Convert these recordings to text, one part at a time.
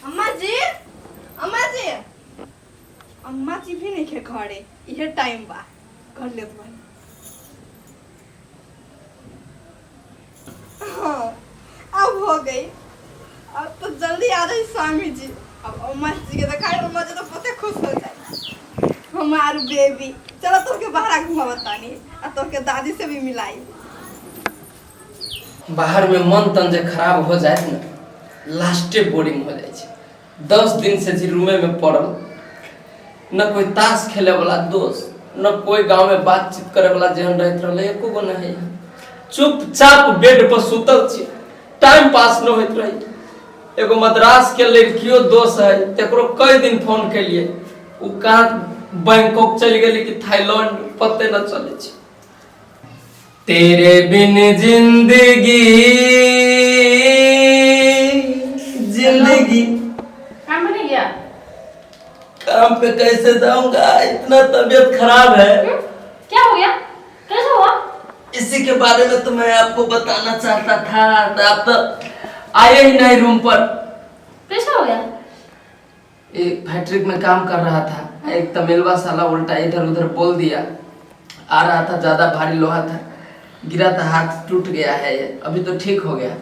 अम्मा जी, अम्मा जी, अम्मा जी भी नहीं खे घरे, इहे टाइम बा कर लेत बानी। हाँ, अब हो गई, अब तो जल्दी आ जाए स्वामी जी। अब अम्मा जी के देखाई, अम्मा जी तो बहुते खुश हो जाए। हमार बेबी, चलो तोहके बाहर घुमावत तानी आ तोहके दादी से भी मिलाई। बाहर में मन तन जे खराब हो जाए ना, लास्टे बोरिंग हो जाए छै। 10 दिन से जी रूमे में पड़ल, न कोई ताश खेले वाला दोस्त, न कोई गांव में बातचीत करे वाला जेहन रहत रहले, एको गो न है। चुपचाप बेड पर सुतल छी, टाइम पास न होइत रही। एगो मद्रास के लड़कियों दोस्त है, तकरो कई दिन फोन केलिए, उ कहाँ बैंकॉक चलि गेली कि थाईलैंड, पते न चले छै। तेरे बिन जिंदगी जिंदगी। काम पे नहीं गया? काम पे कैसे जाऊंगा, इतना तबीयत खराब है। क्या हो गया, कैसे हुआ? इसी के बारे में तो मैं आपको बताना चाहता था, तो आप तो आए ही नहीं रूम पर। कैसे हो गया? एक फैक्ट्री में काम कर रहा था, एक तमिलवा साला उल्टा इधर उधर बोल दिया, आ रहा था, ज्यादा भारी लोहा था, गिरा था, हाथ टूट गया है ये, अभी तो ठीक हो गया,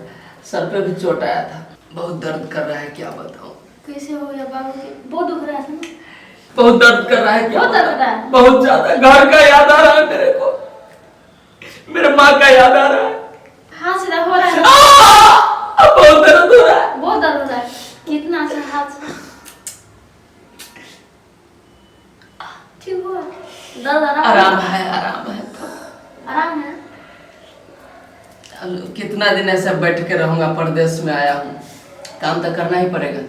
सर पे भी चोट आया था, बहुत दर्द कर रहा है, क्या बताऊं। कैसे हो गया बाबू के? बहुत दुख रहा था ना? बहुत दर्द कर रहा है, क्या बहुत दर्द बताऊं? हो रहा है? बहुत ज्यादा। घर का याद आ रहा है मेरे को, मेरे माँ का याद आ रहा है। हाथ सीधा हो रहा है? आ! बहुत दर्द हो रहा है। बहुत दर्द हो रहा है। कितना अच्छा हाथ ठीक हुआ? दर्द आराम? आराम है, आराम है तो। आराम है। अब कितना दिन ऐसे बैठ के रहूंगा, परदेश में आया हूँ, काम तो करना ही पड़ेगा।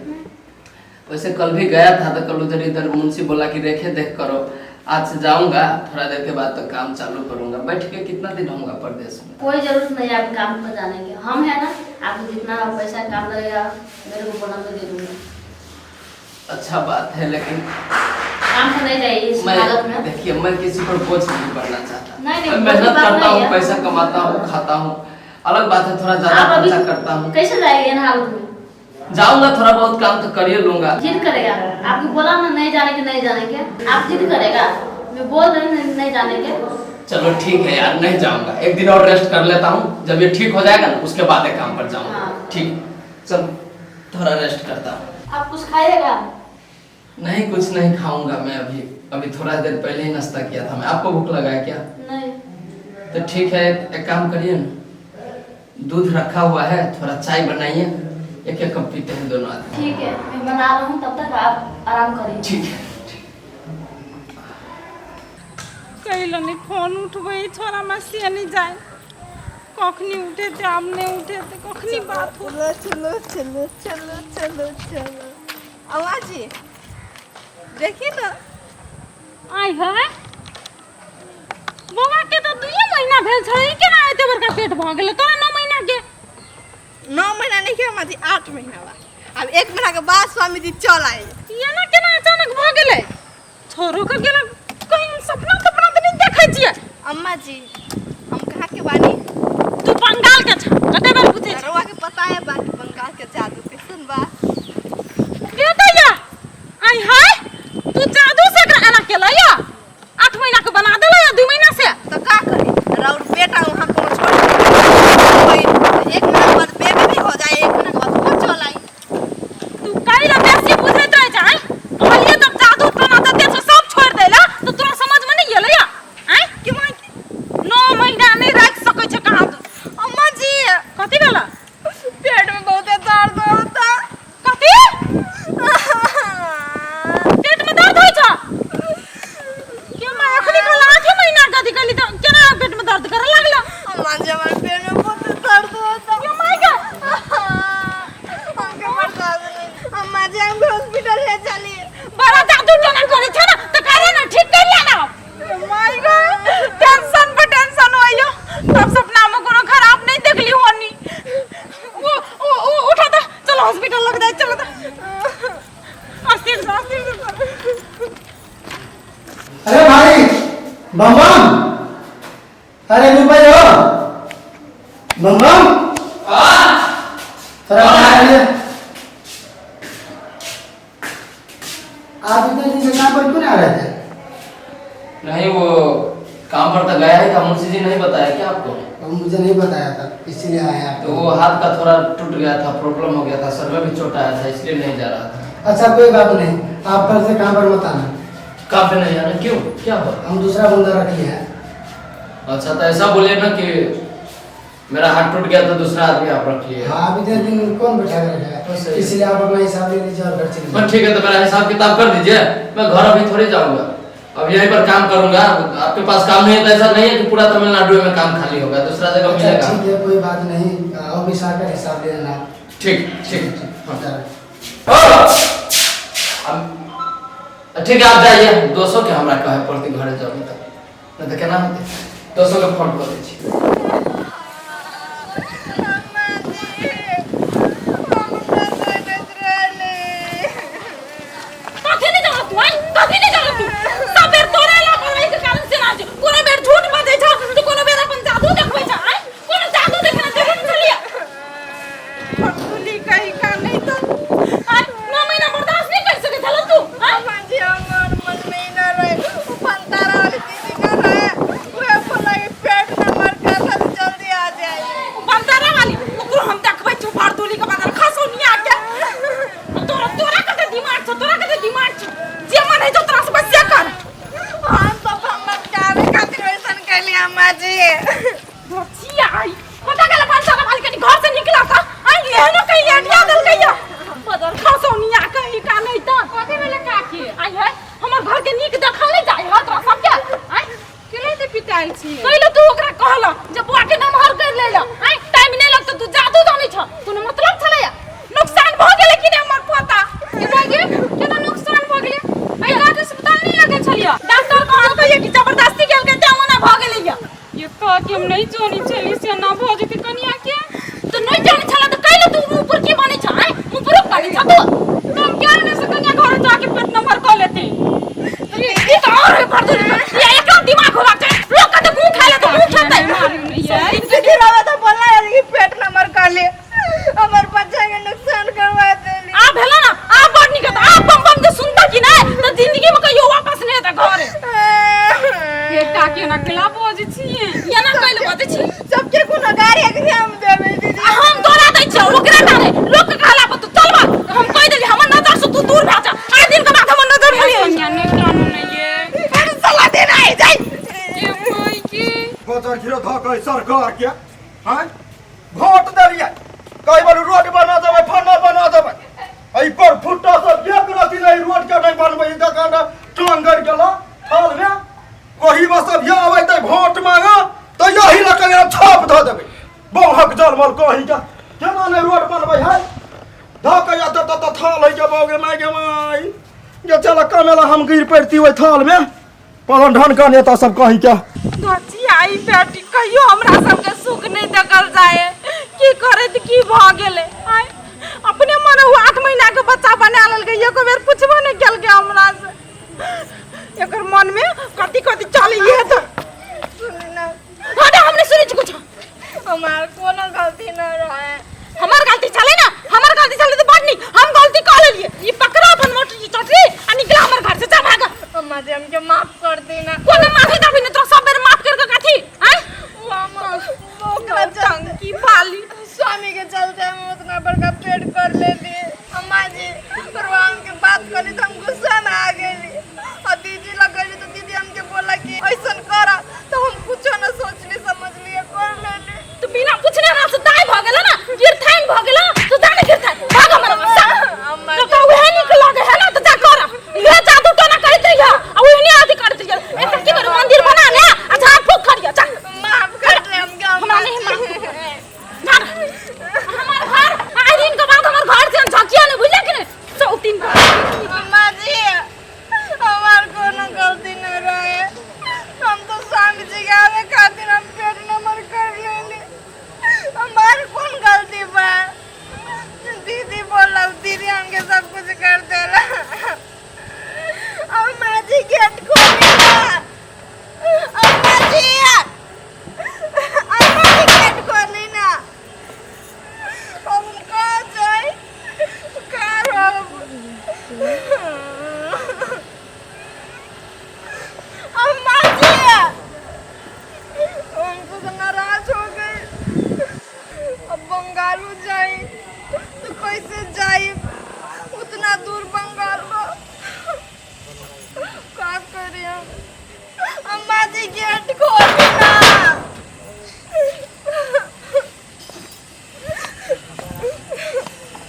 वैसे कल भी गया था तो कल उधर इधर मुंशी बोला कि रेखे देख करो, आज से जाऊंगा थोड़ा देर के बाद तो काम चालू करूंगा। बैठ के कितना दिन रहूंगा परदेश में। कोई जरूरत नहीं है आप काम पर जाने की, हम है ना, आपको जितना पैसा काम लगेगा मेरे को बोला, मैं दे दूंगा। अच्छा बात है, लेकिन काम पर नहीं जाइए इस हालत मैं में। देखिए, मैं किसी पर बोझ नहीं बढ़ना चाहता। नहीं, नहीं, मैं बोझ की मेहनत बात करता नहीं हूँ, है। पैसा कमाता हूँ, खाता हूँ, अलग बात है, थोड़ा ज्यादा आप अभी खर्चा करता हूँ। कैसे जाएंगे इन हालत में? जाऊंगा, थोड़ा बहुत काम तो कर ही लूंगा। जिद करेगा, आपको बोला ना नहीं जाने के, नहीं जाने के, आप जिद करेगा, मैं बोल रही हूँ नहीं, नहीं जाने के। चलो ठीक है यार, नहीं जाऊंगा, एक दिन और रेस्ट कर लेता हूँ, जब ये ठीक हो जाएगा ना उसके बाद एक काम पर जाऊंगा। हाँ। ठीक, चलो थोड़ा रेस्ट करता हूँ। आप कुछ खाइएगा? नहीं, कुछ नहीं खाऊंगा मैं अभी, अभी थोड़ा देर पहले ही नाश्ता किया था मैं। आपको भूख लगा है क्या? नहीं। तो ठीक है, एक काम करिए ना, दूध रखा हुआ है, थोड़ा चाय बनाइए, एक एक कप पीते हैं दोनों आदमी। ठीक है, मैं बना रहा हूँ, तब तक आप आराम करिए। ठीक है। कैलो नहीं फोन उठबै, छोरा मसिया नहीं जाए, कखनी उठेते, आब नहीं उठेते, कखनी बात हो। चलो चलो चलो चलो चलो चलो अम्मा जी देखी ना। आइ है बौआ के तो 2 महीना भेल छलै, ई केना एते बड़का पेट भऽ गेलै तोरा 9 महीना के? 9 महीना नहीं के अम्मा जी, 8 महीना बा, अब 1 महीना के बाद स्वामी जी चल आए। ई एना केना अचानक भऽ गेलै? छोरो के गेल, कहीं हम सपना तपना तऽ नहि देखै छियै? अम्मा जी हम कहाँ के बानी? तू बंगाल के छ, कते बेर पूछै छी? रउआ के पता है बा कि बंगाल के जादू कैसन बा। के दैया आई हाय, तू जादू से एकरा एना केला या 8 महीना के बना देला या 2 महीना से? तो का करी, राउर बेटा वहाँ को छोड़ के 1 महीना के बाद बेबी भी हो जाए, 1 महीना के बाद वो चल आई। तू काहे ला बेसी बुझैत रहै छै? कहलियै तब जादू टोना तते छै सब छोड़ि दै ला, तऽ तोरा समझ में नहीं एलै या? आँय कि माँ 9 महीना नहीं राखि सकै छै कहाँ तू। अम्मा जी कथी भेला? पेट में बहुत दर्द होता। कथी पेट में दर्द होइ छ? के माँ अखनी कहला 8 महीना कथी कहली तऽ केना पेट में दर्द करे लागल? अम्मा जी हमारे पेट में बहुत दर्द होता। के माँ के हमके बर्दाश्त नहीं। अम्मा जी हमको हॉस्पिटल ले चलिए। बड़ा जादू टोना करै छै ना तऽ करे ना, ठीक कर ले ना। My God, tension पर टेंशन होइयो, तब सपना में कोनो खराब नहीं देखली होनी। वो वो वो उठा था, चलो हॉस्पिटल लग जाए, चलो तो अस्थिर से, अस्थिर से। अरे भाई बम बम, अरे रुपये हो बम बम, थोड़ा बाहर आइए। क्यों नहीं आ रहे थे? नहीं, वो काम पर तो गया ही था। मुंशी जी नहीं बताया क्या आपको? अब मुझे नहीं बताया था, इसीलिए आए आप। तो वो हाथ का थोड़ा टूट गया था, प्रॉब्लम हो गया था, सर में भी चोट आया था, इसलिए नहीं जा रहा था। अच्छा कोई बात नहीं, आप कल से काम पर मत आना। काम पे नहीं आना? क्यों, क्या हुआ? हम दूसरा बंदा रख लिया है। अच्छा, तो ऐसा बोलिए ना कि मेरा हाथ टूट गया तो दूसरा आदमी आप रख लिए। हाँ, अभी इतने दिन कौन बैठा कर रखा तो है, सही है। इसलिए आप अपना हिसाब ले लीजिए और घर चले पर जाइए। ठीक है, तो मेरा हिसाब किताब कर दीजिए, मैं घर अभी थोड़ी जाऊंगा, अब यहीं पर काम करूंगा। आपके पास काम नहीं है तो ऐसा नहीं है कि पूरा तमिलनाडु में काम खाली होगा, दूसरा जगह अच्छा मिलेगा। ठीक है, कोई बात नहीं, ऑफिस आकर हिसाब ले लेना आप। ठीक ठीक, हाँ। जा रहे हैं। ओ! ठीक है, आप जाइए। 200 के हमरा कहे पड़ते घरे जाओ तो नहीं तो केना होते। 200 के फोन कर दै छी। अम्मा जी, हम ना जानत रहली। कथी नहीं जानत तू, आँय? कथी नहीं जानत तू? सब बेर तोरे लापरवाही के कारण से ना छै। कोनो बेर झूठ बजै छौ तऽ कोनो बेर अपन जादू देखबै छौ, आँय? कोनो जादू देखने देखै नहि छलियै? फटकुली कही का नहीं तो। आँय, 9 महीना बर्दाश्त नहि करि सकै छलऽ तू, आँय? अम्मा जी, हमर मन में ना रहे, उ पंतारा वाली दीदी ना रहे, उहे बोला कि पेट नंबर कर रहा, जल्दी आ जाइए। बनतारा वाली ओकरो हम देखबै छौ, भरदुली के बदल खसौ निया के। तोरा तोरा कते दिमाग छौ, तोरा कते दिमाग छौ, जे मन होइ छौ तोरा से बस से कर। हम तो चमत्कार खातिर वैसन कैली अम्मा जी। बचिया आई पता गेल बनतारा वाली कनी घर से निकला था, आई एहनो कहीं अटिया देलकै या बदल खसौ निया कहीं का नहीं त कथी भेलै काकी? आई है हमर घर के नीक देखल नहीं जाय ह तोरा सबके? आई केना ते पिटायल छियै? कैले तू ओकरा कहल जे बुआ के नमहर कर लेल, आइ टाइम नहि लगतौ, तू जादू जानै छ, कोनो मतलब छलैया? नुकसान भऽ गेलै कि नहि हमर पोता? के भऽ गेल? केना नुकसान भऽ गेलै? आइ रात अस्पताल नहि लगल छलियै? डॉक्टर कहलकै कि जबरदस्ती केलकै तें ओना भऽ गेलैया। ये काकी, हम नहीं जानी छली से ना भऽ जेतै कनिया के। तऽ नहि जानै छला तऽ कैले तू मुँह पर की बनै छ? आइ मुँह पर बनै छ तू? तऽ हम क्या ने से कनिया घर जाके पेट नमहर कऽ लेतै। ई तऽ और है फरदुली, ये एकरा दिमाग होबाक चाही, लोक कहतै मुँह खाय ले तऽ मुँह खेतै। मारू नहीं ये। दीदी रवा तो बोला है कि पेट नंबर कर ले, हमर बच्चा के नुकसान करवा देली। आ भेला ना, आ बड़ नीक हेतै। आ बम बम जे सुनता कि नहि तऽ जिंदगी में कहियो वापस नहि हेतै घरे। हे काकी, एना केला बजै छियै? एना कैले बजै छी? सबके गुनहगार एकरे हम देबै दीदी। आ हम तोरा दै छियौ ओकरा टा नहि, लोक के कहला पर तू चलबा। हम कहि देली हमर नजर से तू दूर भए जा, आइ दिन के बाद हमर नजर में नहि कनिया नहि कानू नहि ये। अरे साला दिन आई जाई। के माय के। बजर घिरो धऽ के सरकार के हैं वोट देलियै, कई बार रोड बना देबै, फन्ना बना देबै, एहि पर फुट्टा सब एक रति नहीं रोड के नहीं बनबै। दोकान टांग गड़ गेल थाल में कोही बस सब ये अबै तऽ वोट मांगा तऽ यही लऽ के छाप धऽ देबै। बौहक जलमल कही के केना नहि रोड बनबै है धऽ के एतऽ ततऽ थाल होइ के बौगे माय गे माय जे चल कमेला हम गिर पड़ती ओहि थाल में पवन ढन का नेता सब कही के। धचिया ई बेटी कहियो हमरा सबके सुख नहीं देखल जाए, की करैत की भऽ गेलै? आँय, अपने मन ओ 8 महीना के बच्चा बना लेलकै, एको बेर पुछबो नहि केलकै हमरा से। एकर मन में